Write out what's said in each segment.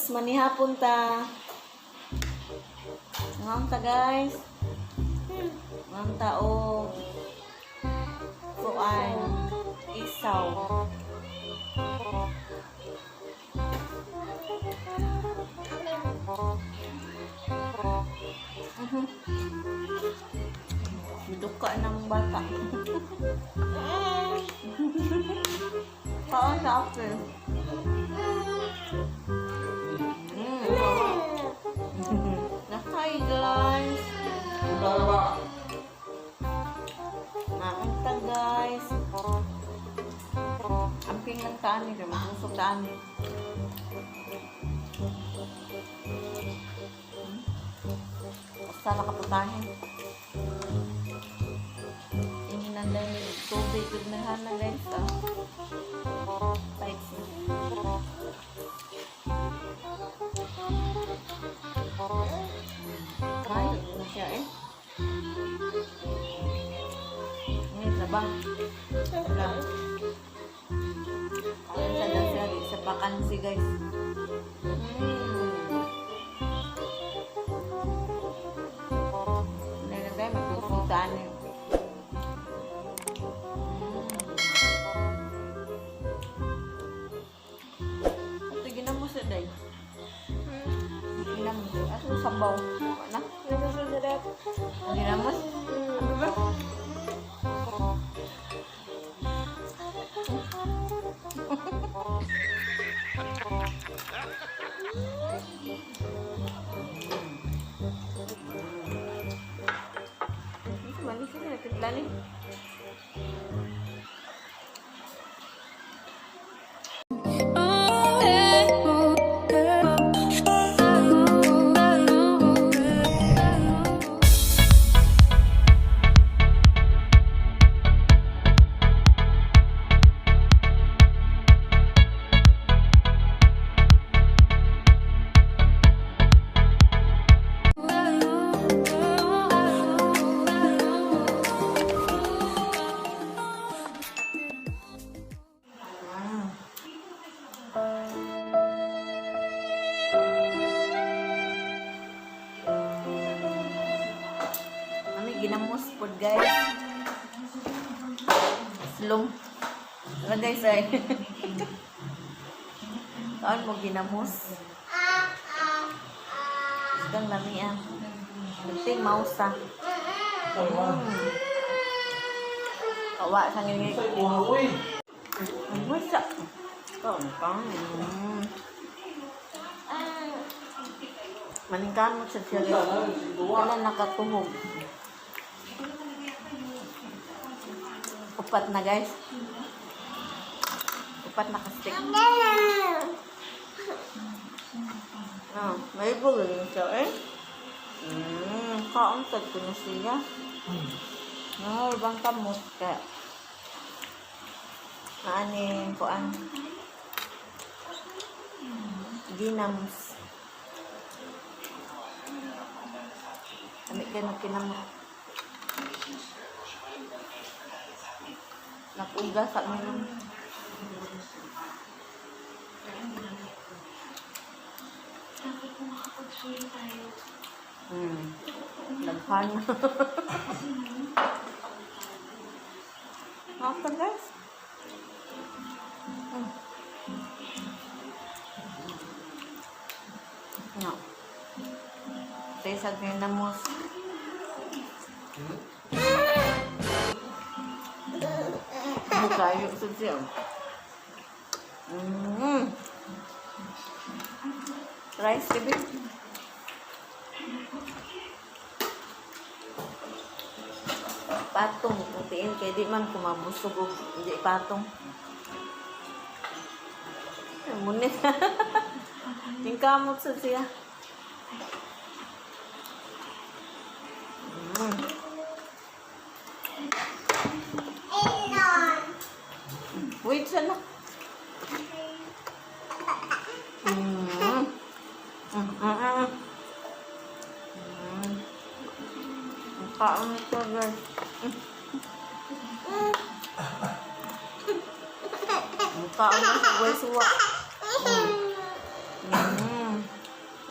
Guys, manihapon ta. Ngaon ta, guys. Ngaon ta og kuan, isaw. Duka ng bata. Kaon sa apple. Hi, guys. Nakanta, guys. Amping lang taan ni, matusok taan ni. Basta nakaputahin. Tingnan lang ni tubig gud na hana, guys. Ah. Tights na. Ay, na siya eh. Ngayon, labang. Wala. Kain sa siya, di sa pakansi, guys. Hindi na tayo, magpupuntaan eh. Ito, ginamos siya, day. Ginamos. Ato sabaw. Wala. Ginamos? Ano ba? Ito, mali siya na. Timpla ni. Mami, ginamos po, guys. Slong. Tara, guys, ay. Saan mo ginamos? Isang lami ah. Penting mausa. Kawa sa ngingig. Mausa. Kang kang. Maningkamot sa siya, guys. Wala nakatuhog. Upat na, guys. Upat na kastik. Ah, may rin siya eh. Kaon sad ko na siya. Nahal bang kamot kaya. Maaning kuan. Ginamos. Kami kayo nagkinamot. Napuga sa mga. Dapat kung makapag-swim tayo. Daghan. After, guys. No. Tayo ginamos. Kayo sa siya. Rice, baby. Patong, putiin kay di man kumabusog og di patong. Ay, munit. Ning kamot sa siya. Wait, sana. Ang kaon nito, guys. Ang kaon na sa buhay suwa.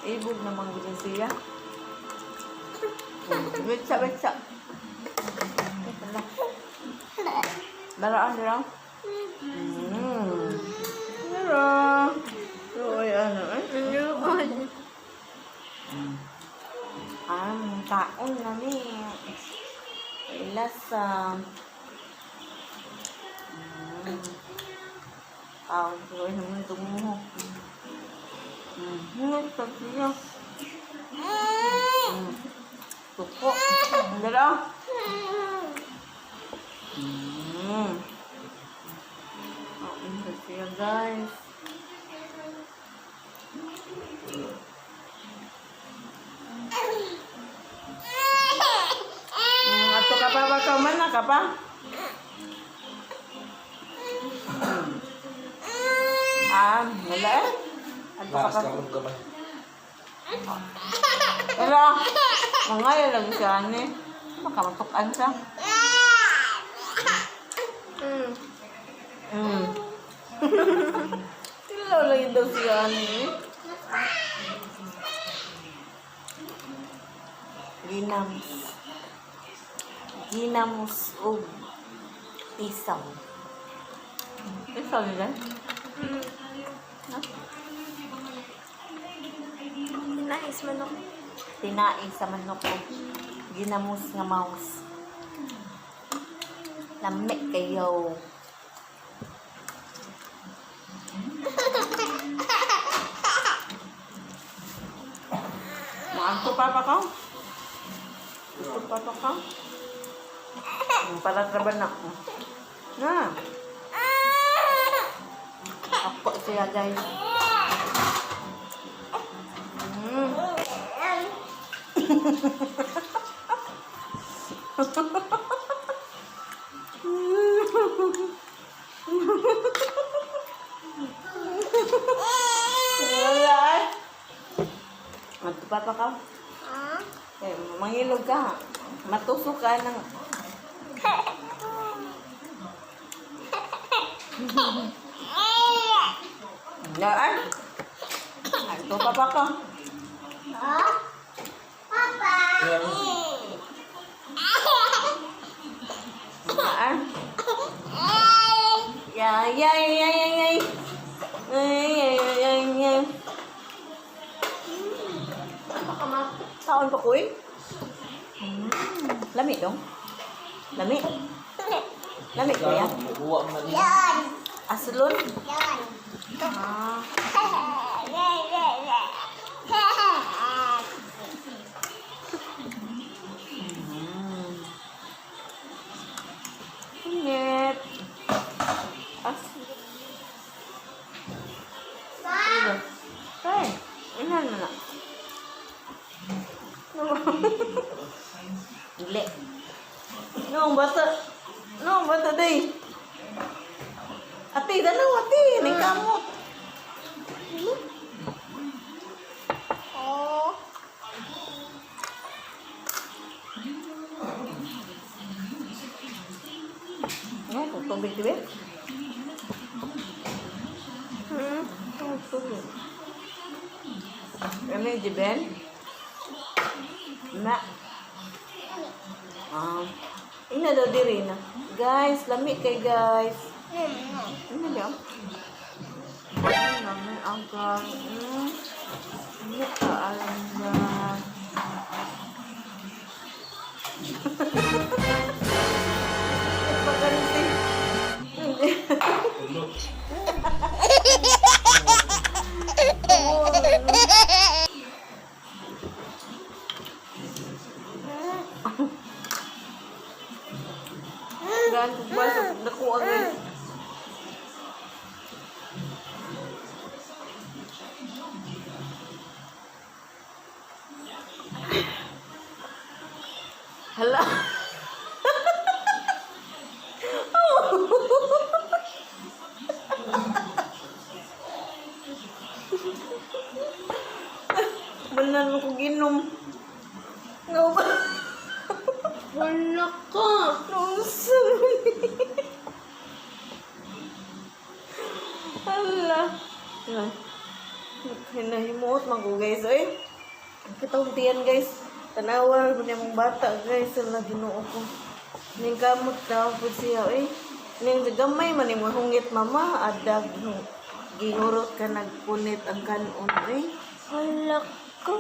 Ibog naman gud siya. Wait sa, wait sa. Daraan, dara. Dara. Uy, ano eh? Ano? Ang kaon na ni. Lasa. Kaon ko naman tumuho. Pagsiya. Tuko. Dara. Kaon ko siya, guys. Ato ka pa ba ka man na ka pa? Ah, wala eh. Ato ka Maas pa. ka akong gamay. Wala. Mga lang siya ni. Baka matukan siya. Tilaw lang daw siya ni. Ginamos. Ginamos og isaw. Isaw nila? Nice manok. Tinaing sa manok og ginamos nga mouse. Lami kayo. Maanto papa ka? Gusto papa ka? Ang palatraban na ako. Na. Ako siya, guys. Wala eh. Magto papa ka? Eh, mangilog ka ha. Matusok ka ng. Daan. Ito papa ka. Daan. Ya, ya, ya, ya, ya. Ay, ay, ay, ay, ay. Taon pa ko eh. Lami dong. Lami. Lami kuya. Buwa man niya. Aslon. Ah. Init. As. Ano? Ay, inan mo na. Dili. No, bata. No, bata day. Ate, dalaw ate. Nagkamot. No, tubig dibe? Tubig. Ano yung jiben? Na. Ah. Ina daw diri na. Guys, lami kay guys. Ano daw? Lami ang guys. Ano ka alam na. Pagkanti. Ulo. Gaan ko ba sa nakuha guys. Hala. Banan mo ko ginom. No ba? Wala ka. Nausa mo ni. Hala. Hinahimuot man ko, guys. Oy. Ang kitong tiyan, guys. Tanawa ko niya mong bata, guys. Sa Ginoo ko. Ning kamot daw po siya, oy. Ning gamay man imo hungit, mama, adag gihurot ka nagpunit ang kanon, oy. Wala ko.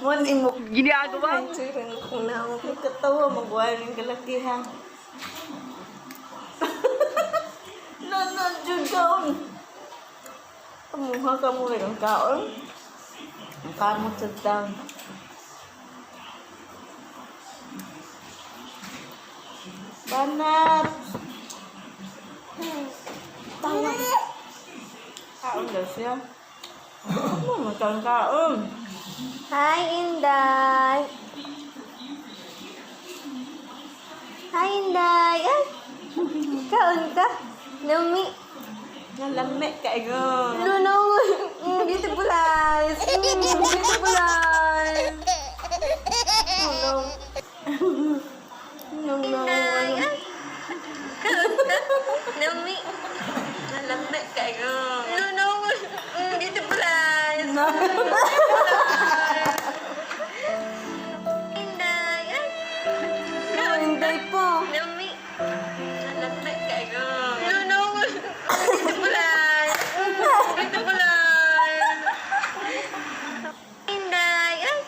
Mon imo Ginagawa mo. Kung na ako katawa, magwaling kalakihan. No, no, jud kaon. Kamuha ka mo rin ang kaon. Ang kamot sa tang. Banat! Tawa. Kaon daw siya. Ano man kaon kaon? Hi, Inday. Hi, Inday. Ay, kaon ka. Lami. Nalame kayo. Lunaw. Beautiful eyes. Beautiful eyes. Oh, no. No, no. Inday. Ay, kaon ka. Lami. Nalame kayo. Lunaw. Beautiful eyes. No. Inday. Ay, Inday po. lami. Nalame kayo. Lunaw. Beautiful eyes. Beautiful eyes. Inday. Ay,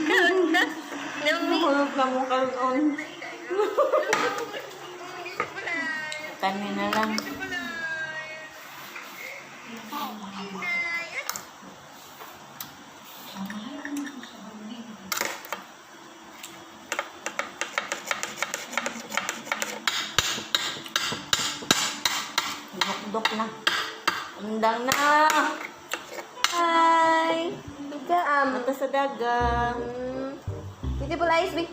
kaon ka. Lami. Hulog na mo karon. Kanina lang. Dok-dok na. Undang na. Hi. Ika, Mata sa dagang. Beautiful eyes, be.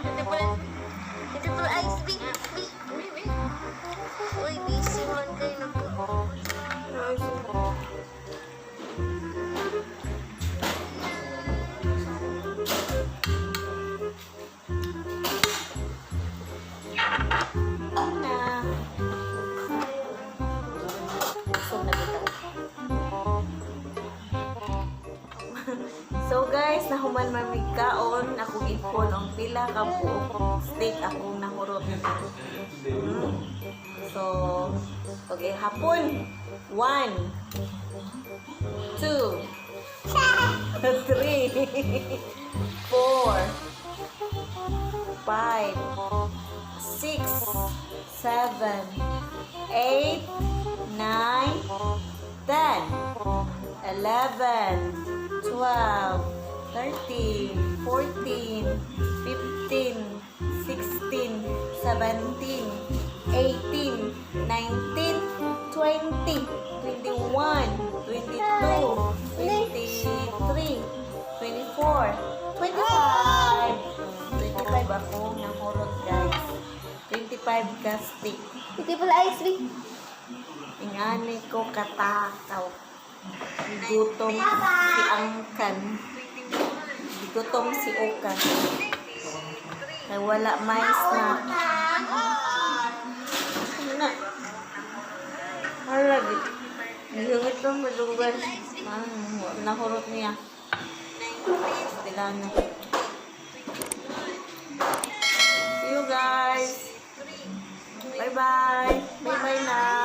Beautiful, beautiful eyes, be. Be, be, be. Uy, busy man kayo nag. Na. Busog na kita. So guys, nahuman man mig kaon, akong ipon ang pila ka buok steak akong nahurot. So, okay, hapon. 1, 2, 3, 4, 5, 6, 7, 8, 9, 10, 11, 12, 13, 14, 15, 16, 17, 18, 19, 20, 21, 22, 23, 24, 25. 25 ako nahurot, guys. 25 ka stick. Beautiful eyes, be. Ingani ko katakaw. Gutom si Angkan. Gutom si Okan. Kay wala may snack. Ano na? Hala, di. Nilungit lang malugan. Ah, nahurot niya. Sila na. See you guys. Bye-bye. Bye-bye na.